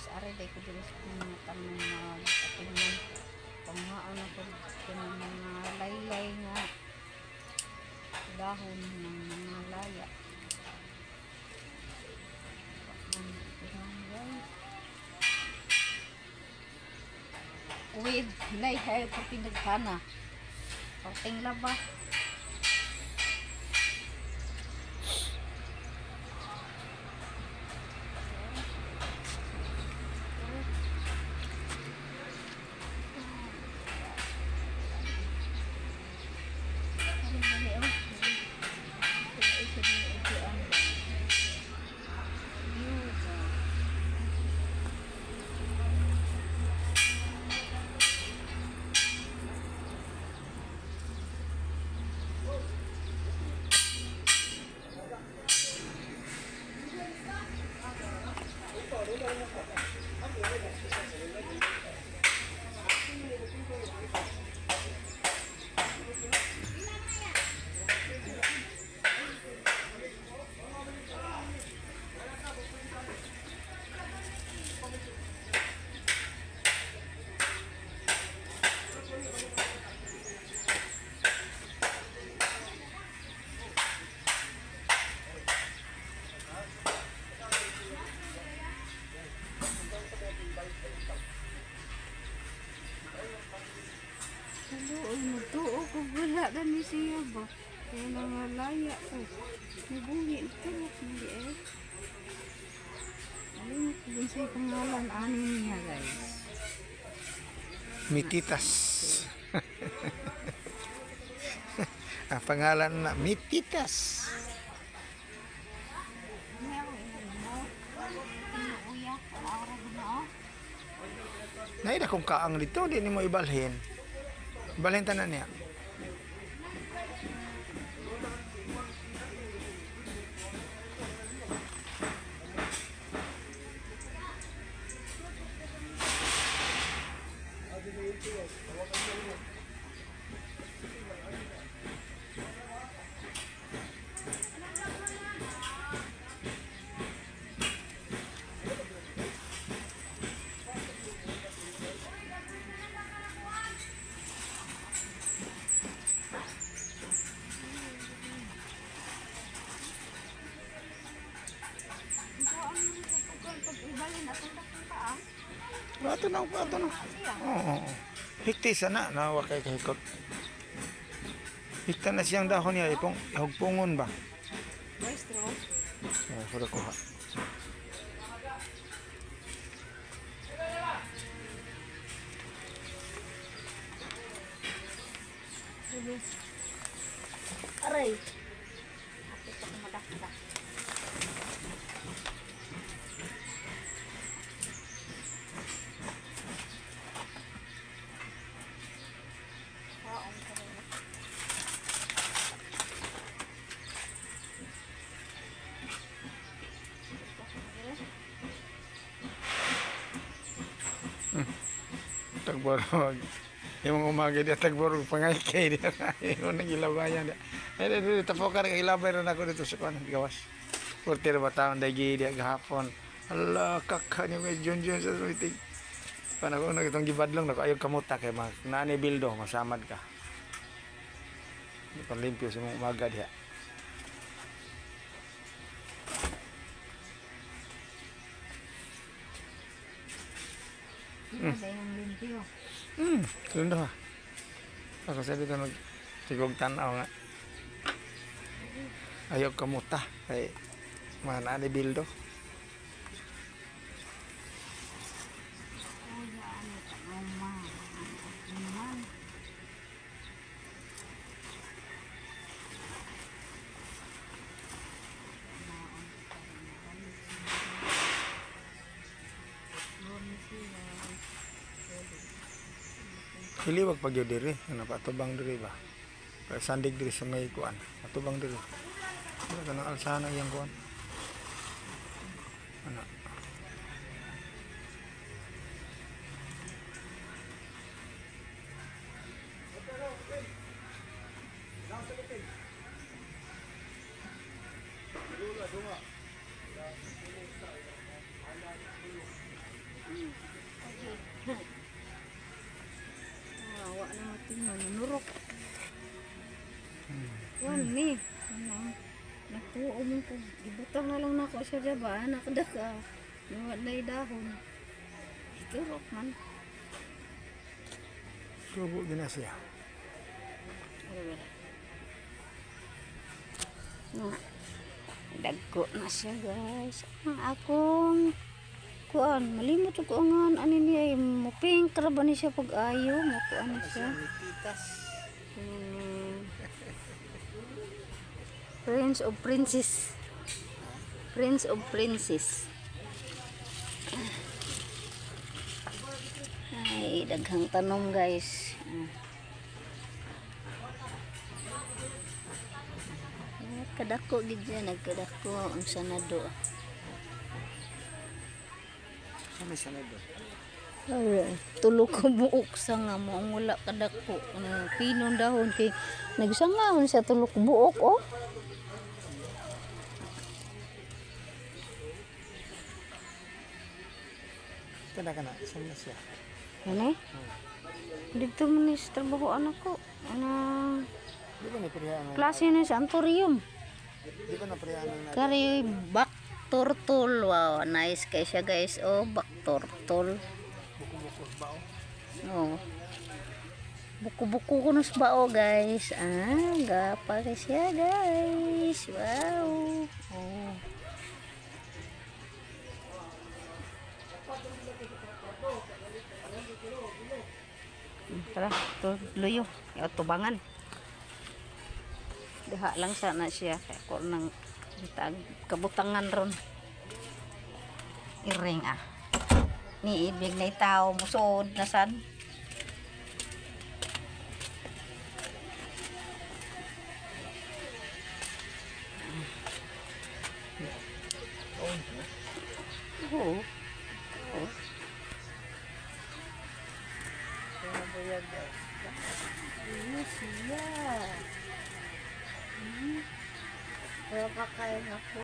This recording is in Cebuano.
Guys, ari day ko diri sa mga tanong mag atingnan. Panguhaan ako ng mga laylay nga dahon ng mga laya. Ang guys. With nay hay perting daghana. Perting laba. Ari dali oh. Isa din ito ang view ba. Hello, oy, magtuo ko wala gani siya ba? Kaya nangalaya ko. Nabungi ito, hindi eh. Alam ko kung sa'yo pangalan ani niya, guys. Mititas. Ang pangalan na Mititas. Ano ako inano mo? Tinuuya, aura ginoo. Naida kung kaang dito, di nimo ibalhin. Ibalhin tanan niya. Ikaw ang sa pagkuhan pag ibalin atong dakong kaang. Ato na, ato na. Siya. Oo. Hikti sana, nawa kay kahikot. Hikta na siyang dahon niya, ipong, hugpungon ba? Maestro. Eh, pura kuha. Sige. Aray. Apit ako madakdak. Kaon ko rin. Tagborog. Imong umaga diya tagborog pangay kay diya. Imong nagilabayan diya. Eh, di, di, tapo ka rin, ilabay rin ako dito sa kuan gawas. Purti ra ba taon dagi diya gahapon. Ala kaka ni may jun jun sa meeting. Panako na itong gibadlong nako ayaw kamuta kay mag nani bildo masamad ka. Di pa limpyo sa imong umaga diha. Sa iyong limpyo. Sundo ha. Ako sa dito nag sigog tanaw nga. Ayaw kamuta kay mga nani bildo. Kuya, ano tanaw ma. Ang man. Hiliwag pag yun diri, ano pa atubang diri ba? Kaya sandig diri sa may kuan, atubang diri. Wala ka nang alsahan ang iyang kuan. Ano? Manurok. Kuan ni. Ano? Nagtuo mo ko. Ibutang na lang nako siya diya ba? Anak ka. Nawala dahon. Turok man. Tubo gina siya. Nga. Dagko na siya, guys. Ang akong kuan, malimot ko ang ani niya ay mo pink ra ba ni siya pag ayo, mo kuan na siya. Titas. Prince of Princess. Prince of Princess. Ay, daghang tanom, guys. Ah. Ay, kadako gid siya, nagkadako ang sanado. Sa may sanado. Ay, tulo ka buok sa nga mo ang wala kadako. Ano, pinon dahon kay nagsangahon siya tulo ka buok oh. Kana kana, sa na siya. Ano? Dito man ni sa trabaho anak ko. Ano, Di ba na priya ang klase ni sa Antorium. Di ba na priya ang Kari back turtle. Wow, nice kay siya, guys. Oh, back turtle. Buko-buko bao. Oh. Buko-buko ko sa bao, guys. Ah, gapa kay siya, guys. Wow. Oh. Tara, to luyo. Ya, tubangan. Diha lang sana siya. Kaya ko nang tag kabutangan ron. Iring ah. Ni ibig na itaw musod na sad. Oo. Oo. Ano siya? Kaya kakain ako.